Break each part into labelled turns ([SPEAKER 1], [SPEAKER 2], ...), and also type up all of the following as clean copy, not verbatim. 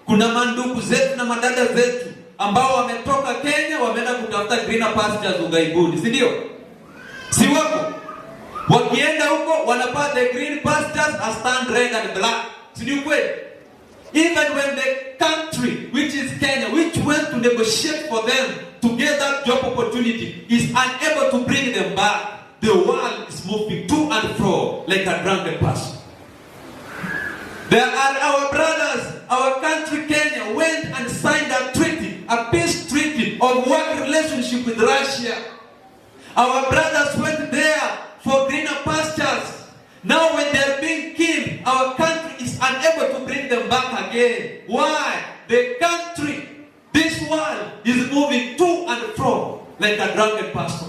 [SPEAKER 1] Kuna mandugu zetu na madada zetu ambao wametoka Kenya wameenda kutafuta greener pastures ughaibuni, si ndio? Si wako? Wakienda huko wanapata the green pastures are stand red and black. Si ndio kweli? Even when the country, which is Kenya, which went to negotiate for them to get that job opportunity, is unable to bring them back, the world is moving to and fro like a drunken person. There are our brothers, our country Kenya went and signed a treaty, a peace treaty of work relationship with Russia. Our brothers went there for greener pastures. Now when they are being killed, our country is unable to bring them back again. Why? The country, this world, is moving to and fro like a drunken person.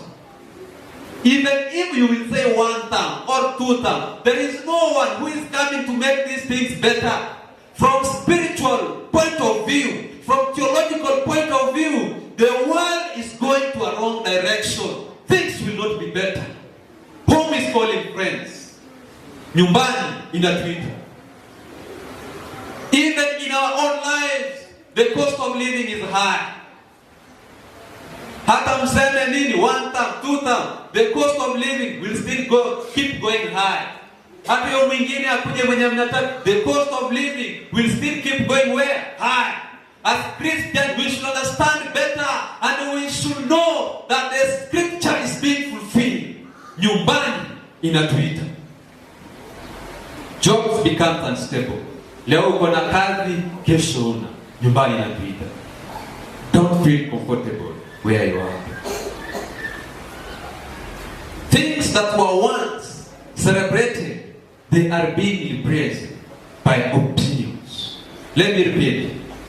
[SPEAKER 1] Even if you will say one term or two terms, there is no one who is coming to make these things better. From spiritual point of view, from theological point of view, the world is going to a wrong direction. Things will not be better. Home is calling friends. Nyumbani inatuita. Even in our own lives, the cost of living is high. Hata mseme nini, one term, two term, the cost of living will still keep going high. Hata yo mwingine akuje mwenye mnataka, the cost of living will still keep going where? High. As Christians, we should understand better and we should know that the scripture is being fulfilled. Nyumbani inatuita. Jobs becomes unstable. Leo uko na kazi, kesho una. Nyumbani inatuita. Don't feel comfortable where you are. Things that were once celebrated, they are being replaced by opinions. Let me repeat.